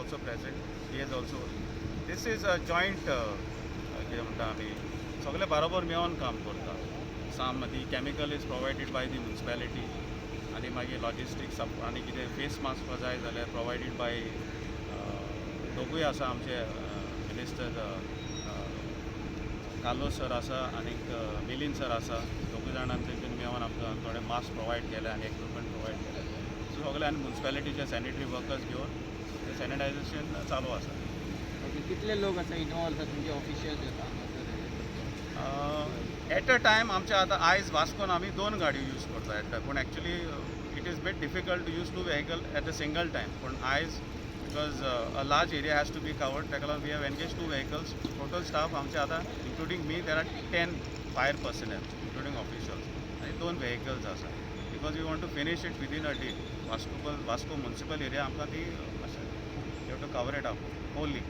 also present. He is also. This is a joint, कितें म्हणटा आमी, सगळे बारोबर मेळोन काम करता. Some the chemical is provided by the municipality आनी मागीर लॉजिस्टिक्स आनी कितें फेस मास्क जाय जाल्यार प्रोवायडेड बाय दोगूय आसा. आमचे मिनिस्टर कार्लोस सर आसा आनीक मिलिंद सर आसा. दोगूय जाणांनी तेंच्यानी मेळोन आमकां थोडे मास्क प्रोवायड केले आनी इक्विपमेंट प्रोवायड केले. सो सगळे आनी मुन्सिपेलिटीचे सॅनिटरी वर्कर्स घेवन ते सॅनिटायझेशन चालू आसा. ओके, कितले लोक आसा इनवॉल्व आसा, तुमचे ऑफिशियल्स येता हांगासर? एट अ टायम आमच्या आतां आयज वास्कोन आमी दोन गाडयो यूज करता एट पूण actually it is bit difficult to use two vehicle at a single time. पूण आयज because a large area has to be covered, ताका लागून we have engage two vehicles. Total staff आमचे आतां, including me, there are 10 fire personnel including officials आनी दोन vehicles आसा, because we want to finish it within a day. Vasco municipal area आमकां ती मातशें you have to cover it up wholly.